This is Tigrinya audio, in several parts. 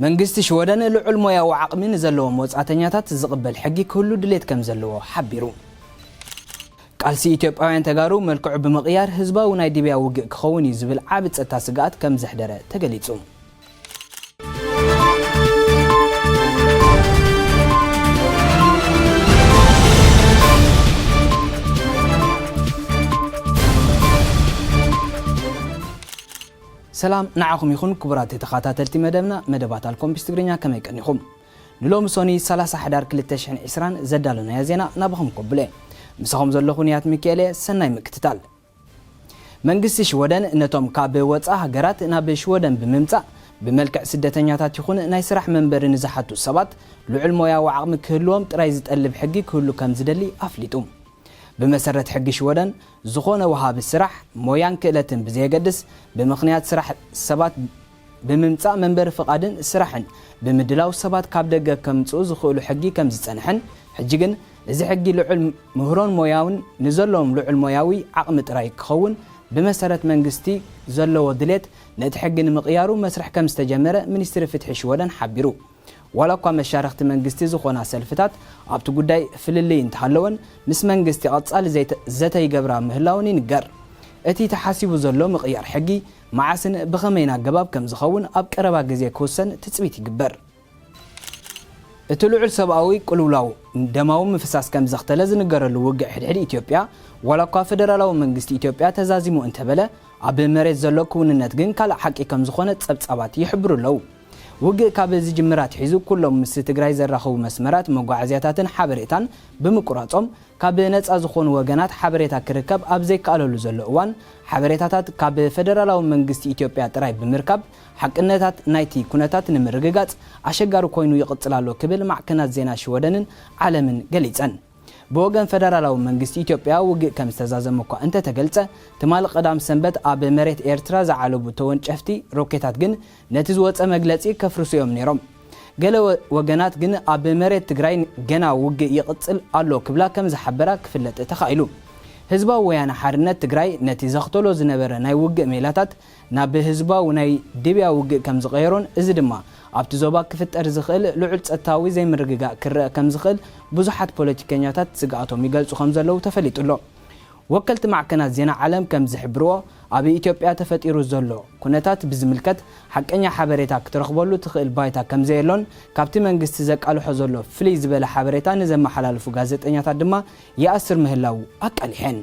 መንግስቲ ሽወደን ልዑል ሞያዊ ዓቕሚ ንዘለዎም ወጻእተኛታት ዝቕበል ሕጊ ክህሉ ድሌት ከም ዘለዎ ሓቢሩ። ቃልሲ ኢትዮጵያውያን ተጋሩ መልክዑ ብምቕያር ህዝባዊ ናይ ዲብያ ውግእ ክኸውን እዩ ዝብል ዓቢ ጸጥታ ስግኣት ከም ዘሕደረ ተገሊጹ። ሰላም ንዓኹም ይኹን ክቡራት ተኸታተልቲ መደብና፣ መደባት ኣልኮምፒስ ትግርኛ ከመይ ቀኒኹም? ንሎሚ ሶኒ ሰላሳ ሕዳር ክልተ ሽሕን ዕስራን ዘዳለናዮ ዜና ናባኹም ከብሎ እየ። ምሳኹም ዘለኹ ንያት ሚካኤል እየ። ሰናይ ምክትታል። መንግስቲ ሽወደን ነቶም ካብ ወጻኢ ሃገራት ናብ ሽወደን ብምምጻእ ብመልክዕ ስደተኛታት ይኹን ናይ ስራሕ መንበሪ ንዝሓቱ ሰባት ልዑል ሞያዊ ዓቕሚ ክህልዎም ጥራይ ዝጠልብ ሕጊ ክህሉ ከም ዝደሊ ኣፍሊጡ። ብመሰረት ሕጊ ሽወደን፣ ዝኾነ ወሃቢ ስራሕ ሞያን ክእለትን ብዘየገድስ፣ ብምኽንያት ስራሕ ሰባት ብምምጻእ መንበሪ ፍቓድን ስራሕን ብምድላው ሰባት ካብ ደገ ከምጽኡ ዝኽእሉ ሕጊ ከም ዝጸንሐን፣ ሕጂ ግን እዚ ሕጊ ልዑል ምህሮን ሞያውን ንዘለዎም ልዑል ሞያዊ ዓቕሚ ጥራይ ክኸውን ብመሰረት መንግስቲ ዘለዎ ድሌት ነቲ ሕጊ ንምቕያሩ መስርሕ ከም ዝተጀመረ ሚኒስትሪ ፍትሒ ሽወደን ሓቢሩ። ዋላ እኳ መሻርኽቲ መንግስቲ ዝኾና ሰልፍታት ኣብቲ ጉዳይ ፍልልይ እንተሃለወን፣ ምስ መንግስቲ ቀጻሊ ዘይተ-፣ ዘተ ይገብራ ምህላውን ይንገር። እቲ ተሓሲቡ ዘሎ ምቕያር ሕጊ መዓስን ብኸመይን ኣገባብ ከም ዝኸውን ኣብ ቀረባ ግዜ ክውሰን ትጽቢት ይግበር። እቲ ልዑል ሰብኣዊ ቅልውላው ደማዊ ምፍሳስ ከም ዘኽተለ ዝንገረሉ ውግእ ሕድሕድ ኢትዮጵያ፣ ዋላ እኳ ፈደራላዊ መንግስቲ ኢትዮጵያ ተዛዚሙ እንተበለ፣ ኣብ መሬት ዘሎ ክውንነት ግን ካልእ ሓቂ ከም ዝኾነ ጸብጻባት ይሕብሩ ኣለዉ። ውግእ ካብ ዝጅምር ኣትሒዙ፣ ኩሎም ምስ ትግራይ ዘራኽቡ መስመራት መጓዓዝያታትን ሓበሬታን ብምቁራጾም፣ ካብ ነጻ ዝኾኑ ወገናት ሓበሬታ ክርከብ ኣብ ዘይከኣለሉ ዘሎ እዋን፣ ሓበሬታታት ካብ ፈደራላዊ መንግስቲ ኢትዮጵያ ጥራይ ብምርካብ፣ ሓቅነታት ናይቲ ኩነታት ንምርግጋጽ ኣሸጋሪ ኮይኑ ይቕጽል ኣሎ ክብል ማዕከናት ዜና ሽወደንን ዓለምን ገሊጸን። ብወገን ፈደራላዊ መንግስቲ ኢትዮጵያ ውግእ ከም ዝተዛዘመ እኳ እንተተገልጸ፣ ትማሊ ቀዳም ሰንበት ኣብ መሬት ኤርትራ ዝዓለቡ ተወንጨፍቲ ሮኬታት ግን ነቲ ዝወጸ መግለጺ ከፍርሱ እዮም ነይሮም። ገለ ወ-፣ ወገናት ግን ኣብ መሬት ትግራይ ገና ውግእ ይቕጽል ኣሎ ክብላ ከም ዝሓበራ ክፍለጥ ተኻኢሉ። ህዝባዊ ወያነ ሓርነት ትግራይ ነቲ ዘኽተሎ ዝነበረ ናይ ውግእ ሜላታት ናብ ህዝባዊ ናይ ድብያ ውግእ ከም ዝቐየሮን፣ እዚ ድማ ኣብቲ ዞባ ክፍጠር ዝኽእል ልዑል ጸጥታዊ ዘይምርግጋእ ክረአ ከም ዝኽእል ብዙሓት ፖለቲከኛታት ስግኣቶም ይገልጹ ከም ዘለዉ ተፈሊጡ ኣሎ። ወከልቲ ማዕከናት ዜና ዓለም ከም ዝሕብርዎ፣ ኣብ ኢትዮጵያ ተፈጢሩ ዘሎ ኩነታት ብዝምልከት ሓቀኛ ሓበሬታ ክትረኽበሉ ትኽእል ባይታ ከም ዘየሎን፣ ካብቲ መንግስቲ ዘቃልሖ ዘሎ ፍልይ ዝበለ ሓበሬታ ንዘመሓላልፉ ጋዜጠኛታት ድማ ይኣስር ምህላዉ ኣቃሊሐን።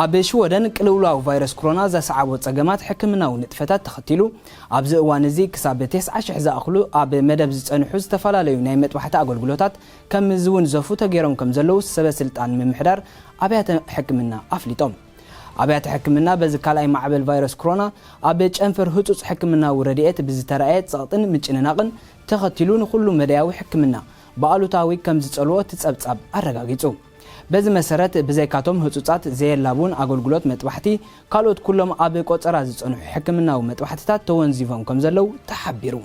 ኣብ ሽወደን ቅልውላው ቫይረስ ኮሮና ዘስዓቦ ጸገማት ሕክምናዊ ንጥፈታት ተኸቲሉ፣ ኣብዚ እዋን እዚ ክሳብ ተስዓ ሽሕ ዝኣኽሉ ኣብ መደብ ዝጸንሑ ዝተፈላለዩ ናይ መጥባሕቲ ኣገልግሎታት ከም ዝውንዘፉ ተገይሮም ከም ዘለዉ ሰበ ስልጣን ምምሕዳር ኣብያተ ሕክምና ኣፍሊጦም። ኣብያተ ሕክምና በዚ ካልኣይ ማዕበል ቫይረስ ኮሮና ኣብ ጨንፈር ህጹጽ ሕክምናዊ ረድኤት ብዝተራእየ ጸቕጥን ምጭንናቕን ተኸቲሉ ንኹሉ መዳያዊ ሕክምና ብኣሉታዊ ከም ዝጸልዎ እቲ ጸብጻብ ኣረጋጊጹ። በዚ መሰረት ብዘይካቶም ህጹጻት ዘየላቡን ኣገልግሎት መጥባሕቲ ካልኦት ኩሎም ኣብ ቆጸራ ዝጸንሑ ሕክምናዊ መጥባሕትታት ተወንዚፎም ከም ዘለዉ ተሓቢሩ።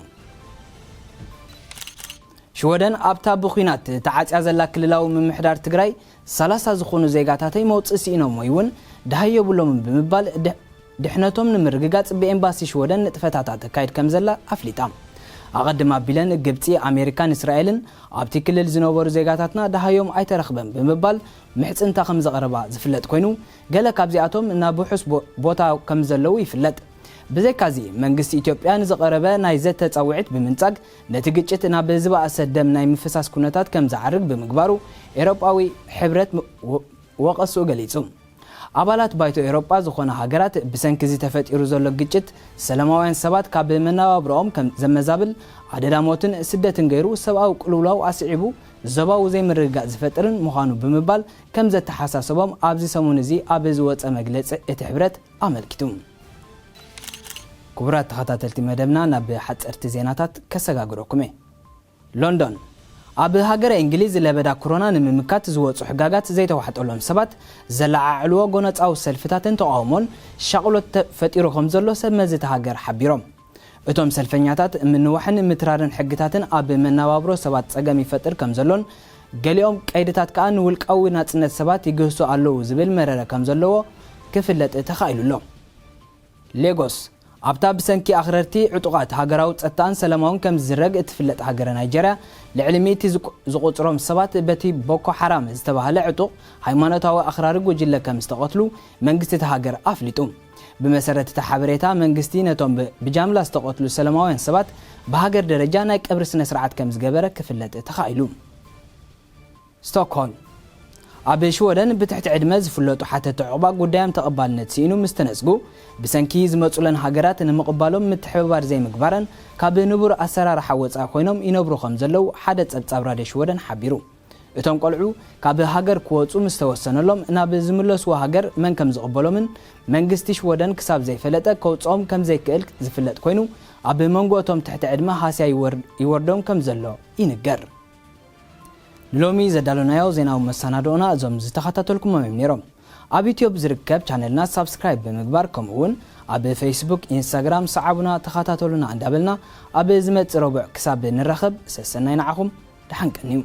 ሽወደን ኣብታ ብኹናት ተዓጽያ ዘላ ክልላዊ ምምሕዳር ትግራይ ሰላሳ ዝኾኑ ዜጋታተይ መውጽእ ስኢኖም ወይ እውን ደሃይ የብሎምን ብምባል ድሕ-፣ ድሕነቶም ንምርግጋጽ ብኤምባሲ ሽወደን ንጥፈታት ኣተካይድ ከም ዘላ ኣፍሊጣ። ኣቐድም ኣቢለን ግብጺ፣ ኣሜሪካን እስራኤልን ኣብቲ ክልል ዝነበሩ ዜጋታትና ደሃዮም ኣይተረኽበን ብምባል ምሕጽንታ ከም ዘቕረባ ዝፍለጥ ኮይኑ፣ ገለ ካብዚኣቶም ናብ ውሑስ ቦ-፣ ቦታ ከም ዘለዉ ይፍለጥ። ብዘይካዚ፣ መንግስቲ ኢትዮጵያ ንዝቐረበ ናይ ዘተ ጻውዒት ብምንጻግ፣ ነቲ ግጭት ናብ ዝበኣሰ ደም ናይ ምፍሳስ ኩነታት ከም ዝዓርግ ብምግባሩ፣ ኤውሮጳዊ ሕብረት ም-፣ ወ-፣ ወቐስኡ ገሊጹ። ኣባላት ባይቶ ኤውሮጳ ዝኾና ሃገራት፣ ብሰንኪ እዚ ተፈጢሩ ዘሎ ግጭት፣ ሰላማውያን ሰባት ካብ መነባብሮኦም ከም ዘመዛብል፣ ኣደዳ ሞትን ስደትን ገይሩ፣ ሰብኣዊ ቅልውላው ኣስዒቡ፣ ዞባዊ ዘይምርግጋእ ዝፈጥርን ምዃኑ ብምባል ከም ዘተሓሳሰቦም ኣብዚ ሰሙን እዚ ኣብ ዝወጸ መግለጺ እቲ ሕብረት ኣመልኪቱ። ክቡራት ተኸታተልቲ መደብና፣ ናብ ሓጸርቲ ዜናታት ከሰጋግረኩም እየ። ሎንዶን። ኣብ ሃገረ እንግሊዝ ለበዳ ኮሮና ንምምካት ዝወጹ ሕጋጋት ዘይተዋሕጠሎም ሰባት ዘለዓዕልዎ ጎነጻዊ ሰልፍታትን ተቓውሞን ሻቕሎት ተፈጢሩ ከም ዘሎ ሰብ መዚ እታ ሃገር ሓቢሮም። እቶም ሰልፈኛታት፣ ምንዋሕን ምትራርን ሕግታትን ኣብ መነባብሮ ሰባት ጸገም ይፈጥር ከም ዘሎን፣ ገሊኦም ቀይድታት ከኣ ንውልቃዊ ናጽነት ሰባት ይግህሱ ኣለዉ ዝብል መረረ ከም ዘለዎ ክፍለጥ ተኻኢሉ ኣሎ። ሌጎስ። ኣብታ ብሰንኪ ኣኽረርቲ ዕጡቓት ሃገራዊ ጸጥታን ሰላማውን ከም ዝዝረግ እትፍለጥ ሃገረ ናይጀርያ፣ ልዕሊ ሚእቲ ዝቁ-፣ ዝቑጽሮም ሰባት በቲ ቦኮ ሓራም ዝተባህለ ዕጡቕ ሃይማኖታዊ ኣኽራሪ ጉጅለ ከም ዝተቐትሉ መንግስቲ እታ ሃገር ኣፍሊጡ። ብመሰረት እቲ ሓበሬታ፣ መንግስቲ ነቶም ብ-፣ ብጃምላ ዝተቐትሉ ሰላማውያን ሰባት ብሃገር ደረጃ ናይ ቀብሪ ስነ ስርዓት ከም ዝገበረ ክፍለጥ ተኻኢሉ። ስቶክሆልም። ኣብ ሽወደን ብትሕቲ ዕድመ ዝፍለጡ ሓተቲ ዑቕባ ጉዳዮም ተቐባልነት ስኢኑ ምስ ተነጽጉ፣ ብሰንኪ ዝመጹለን ሃገራት ንምቕባሎም ምትሕብባር ዘይምግባረን ካብ ንቡር ኣሰራርሓ ወጻኢ ኮይኖም ይነብሩ ከም ዘለዉ ሓደ ጸብጻብ ራድዮ ሽወደን ሓቢሩ። እቶም ቆልዑ ካብ ሃገር ክወጹ ምስ ተወሰነሎም፣ ናብ ዝምለስዎ ሃገር መን ከም ዝቕበሎምን መንግስቲ ሽወደን ክሳብ ዘይፈለጠ ከውጽኦም ከም ዘይክእል ዝፍለጥ ኮይኑ፣ ኣብ መንጎ እቶም ትሕቲ ዕድመ ሃስያ ይወር-፣ ይወርዶም ከም ዘሎ ይንገር። ንሎሚ ዘዳለናዮ ዜናዊ መሰናድኦና እዞም ዝተኸታተልኩሞም እዮም ነይሮም። ኣብ ዩትዩብ ዝርከብ ቻነልና ሳብስክራይብ ብምግባር፣ ከምኡ እውን ኣብ ፌስቡክ፣ ኢንስታግራም ሰዓቡና፣ ተኸታተሉና እንዳበልና፣ ኣብ ዝመጽእ ረቡዕ ክሳብ ንራኸብ፣ ሰሰናይ ንዓኹም፣ ደሓን ቀንዩ።